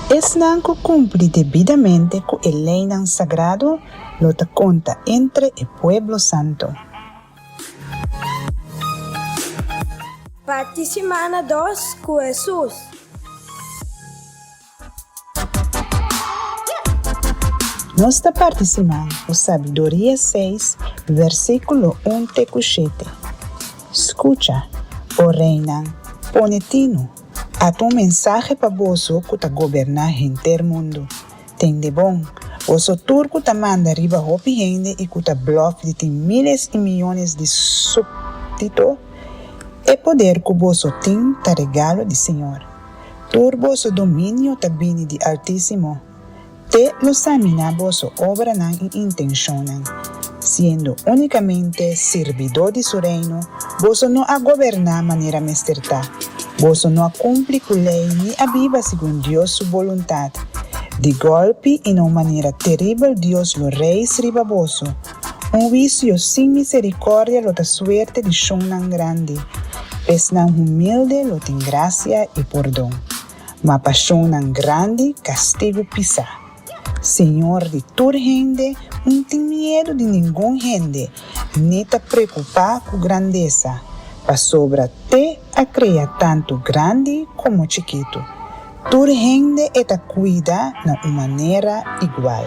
Esnan ku kumpli debidamente ku e leinan sagrado lo ta konta entre e pueblo santu. Parti simana dos ku Hesus. Nos ta parti siman ku Sabiduria seis, versíkulo un te ku shete. Skucha, o reinan, pone tinu. Ata un mensahe pa boso ku ta goberná henter mundu. Tende bon, boso tur ku ta manda riba hopi hende i ku ta blòf di tin míles i miónes di súpdito, e poder ku boso tin ta regalo di Señor. Tur boso dominio ta bini di Altísimo. Te lo saminá boso obranan i intenshonnan. Siendo únikamente sirbidó di su Reino, boso no a goberná manera mester ta. Boso no a kumpli ku lei ni a biba segun Dios su boluntat. Di gòlpi i na un manera teribel Dios lo reis riba boso. Un huisio sin miserikòrdia lo ta suerte di shonnan grandi. P'esnan humilde lo tin grasia i pordon, ma pa shonnan grandi kastigu pisá. Señor di tur hende un tin miedu di ningun hende, ni ta preokupá ku grandesa, pasobra Te a krea tantu grandi komo chikitu. Tur hende e ta kuida na un manera igual.